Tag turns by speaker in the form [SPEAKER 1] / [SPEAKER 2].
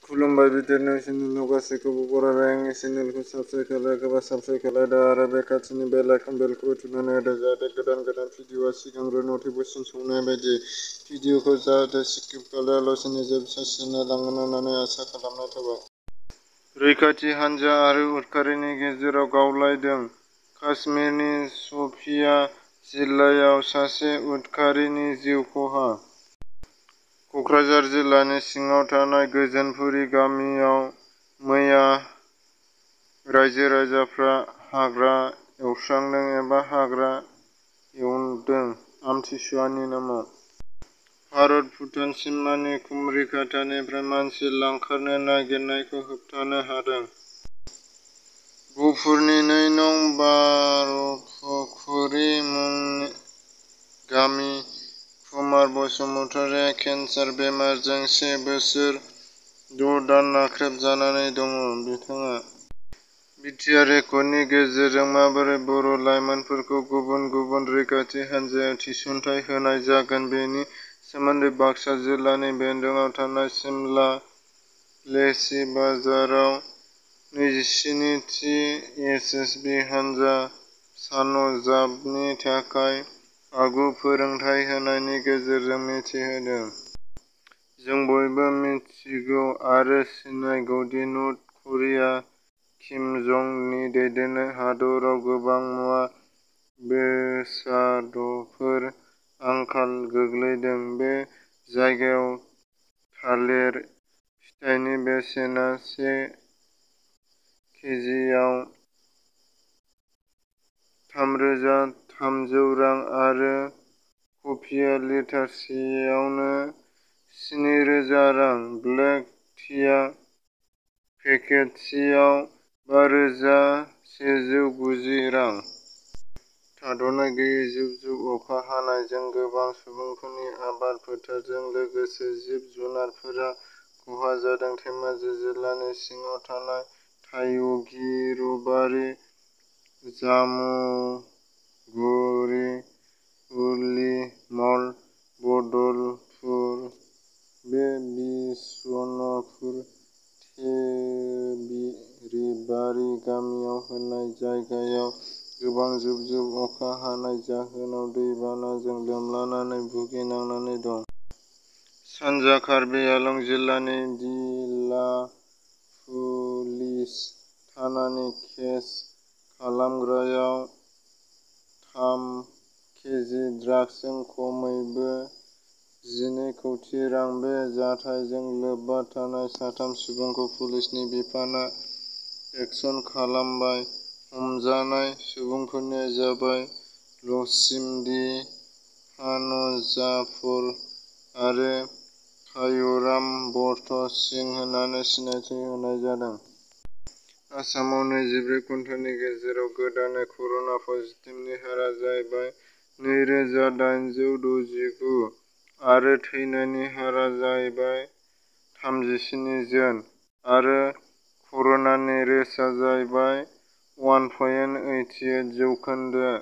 [SPEAKER 1] खुलुमबाय बिदिरनाय चेनेलाव गासैखौबो बरायबाय। आंनि चेनेलखौ साबस्क्राइब खालायदो आरो बे खाथिनि बेल आइकन बेलखौ थुनानै होदो जाहाथे गोदान भिडिअआ सिगांग्रो नटिफिकेसन सौनाय बायदि। भिडिअखौ जाहाथे स्किप खालायालासेनो जोबजासिम नायलांगोन होननानै आसा खालामनाय थाबाय। रैखाथि हानजा आरो उदखारिनि गेजेराव गावलायदों। काश्मीरनि शपियां जिल्लायाव सासे उदखारिनि जिउ खहा। कक्राझार जिल्लानि सिङाव थानाय गोजोनपुरी गामियाव मैया रायजो-राजाफ्रा हाग्रा एवस्रांदों एबा हाग्रा एवदों आमथिसुवानि नामाव। भारत-भुटान सिमानि कुमरिघाटानिफ्राय मानसि लांखारनो नागिरनायखौ होबथानो हादों। गहपुरनि 2 नं. बार'फुख्रि मुंनि गामि कुमार बसुमतारिया केन्सार बेमारजों 1 बोसोर 6 दान नाख्रेबजानानै दङ। बिथाङा बिटिआर रेकर्डनि गेजेरजों माबोरै बर' लाइमोनफोरखौ गुबुन गुबुन रैखाथि हानजायाव थिसनथाइ होनाय जागोन बेनि सोमोन्दै बाक्सा जिल्लानि बेंन्दोआव थानाय सिमला लेसि बाजाराव 27थि एसएसबि हानजा सानजाबनि थाखाय आगु फोरोंथाय होनायनि गेजेरजों मिथिहोदों। जों बयबो मिथिगौ आरो सिनायगौ दि नर्थ करिया किम जं नि दैदेननाय हादराव गोबां मुवा बेसादफोर आंखाल गोग्लैदों। बे जायगायाव थालिर फिथाइनि बेसेना 1 केजिआव 3,300 रां आरो कफिआ लिटारसेयावनो 7,000 रां। ब्लेक टीआ पेकेटसेयाव 5,190 रां। थाद'नाय गैयै जुब-जुब अखा हानायजों गोबां सुबुंफोरनि आबाद फोथारजों लोगोसे जिब-जुनारफोरा खहा जादों। धेमाजि जिल्लानि सिङाव थानाय थाइगिरबारि, जामुगुरि, उलिमल, बदलपुर, बिसनपुर, थेरिबारि गामियाव होनाय जायगायाव गोबां जुब-जुब अखा हानायनि जाहोनाव दैबानाजों लोमनानै भुगिनांनानै दं। सानजा कार्बि आंलं जिल्लानि दिला पुलिस थानानि केस खालामग्रायाव 3 केजि ड्राग्सजों खमैबो 12 कौटि रां। बे जाथायजों लोब्बा थानाय 3 सुबुंखौ पुलिसनि बिफानआ एक्शन खालामबाय। हमजानाय सुबुंफोरा जाबाय लक्ष्मीदि पानजाफर आरो कायुराम भट्ट सिंह होननानै सिनायथि होनाय जादों। आसामाव 24 घन्टानि गेजेराव गोदानै कर'ना पजिटिभनि हारआ जाबाय 2,869 आरो थैनायनि हारआ जाबाय 37 जन आरो कर'नानि रेटआ जाबाय 1.88%।